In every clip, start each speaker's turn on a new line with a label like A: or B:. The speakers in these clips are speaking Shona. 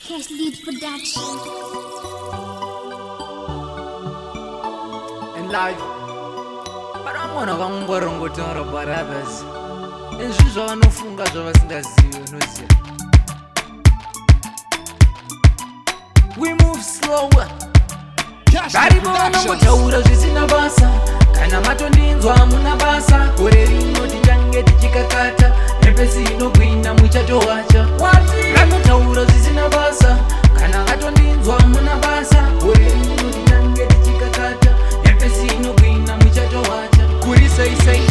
A: Cash Lead Production.
B: In life pane vamwe vanhu vakangwarongotaura barabbas nezvinhu zvavanofunga zvavasingazivi. Unoziva, we move slower.
C: Cash
B: Varipo
C: Production.
B: vanongotaura zvisina basa. Kana matondinzwa, hamuna basa. Gore rino tichange tichikakata nepesi inogwina muchatowacha. Vanotaura zvisina basa. Kana vatondinzwa, hamuna basa. Gore rino tichange tichikakata nepesi inogwina muchatowacha. Kuri sei sei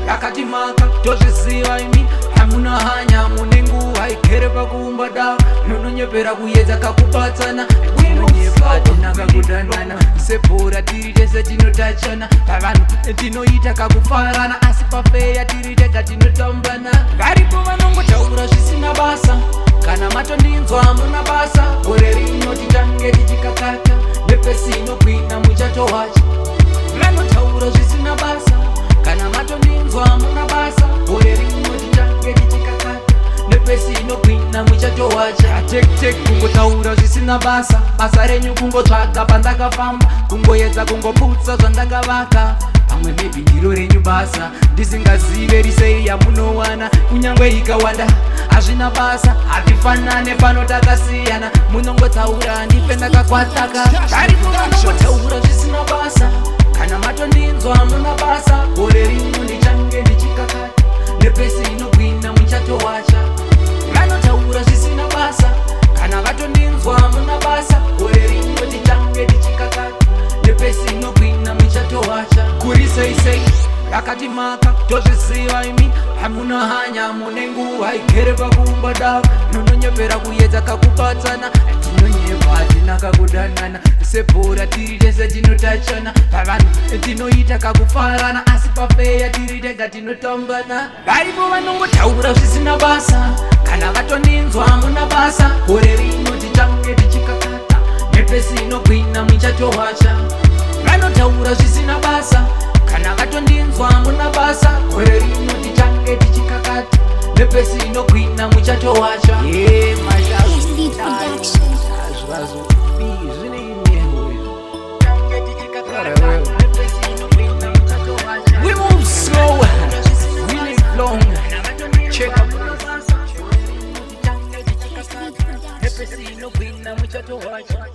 B: rakati maka tozviziva imi hamuna hanya, mune nguva igere pakuumba dava, munonyepera kuyedza kakubatsana. Tinonyepa, tinakakudanana sebhora, tiri tese tinotachana. Pavanhu tinoita kakufarana, asi pafeya tiri tega tinotambana. Varipo vanongotaura zvisina basa. Kana matondinzwa, hamuna basa. Gore rino tichange tichikakata nepesi inogwina muchatowacha. Vanotaura zvisina basa. Kana matondinzwa, hamuna basa. Gore rino tichange tichikakata nepesi inogwina muchatowacha. Tek tek, kungotaura zvisina basa. Basa renyu kungotsvaga pandakafamba, kungoedza kungoputsa zvandakavaka. Pamwe maybe ndiro renyu basa ndisingazive risei yamunowana. Kunyangwe ikawanda, hazvina basa. Hatifanane pano, takasiyana. Munongotaura, ndife ndakakwataka. Varipo vanongotaura zvisina basa. Kana matondinzwa, hamuna basa. Gore rino ndichange ndichikakata nepesi inogwina muchatowacha. Vanotaura zvisina basa. Kana vatondinzwa, hamuna basa. Gore rino tichange tichikakata nepesi inogwina muchatowacha. Kuri sei sei rakati maka tozviziva imi hamuna hanya, mune nguva igere pakuumba dava, munonyepera kuyedza kakubatsana. Tinonyepa, tinakakudanana sebhora, tiri tese tinotachana. Pavanhu tinoita kakufarana, asi pafeya tiri tega tinotambana. Varipo vanongotaura zvisina basa. Kana vatondinzwa, hamuna basa. Gore rino tichange tichikakata nepesi inogwina muchatowacha. Vanotaura zvisina basa. Kana vatondinzwa, hamuna basa. Gore rino tichange tichikakata nepesi inogwina muchatowacha.
A: Cash Lead Production.
B: Zvine inyengo izvo. We move slow, we live long. Check up.
A: Cash Lead Production.
B: Nepesi inogwina muchatowacha.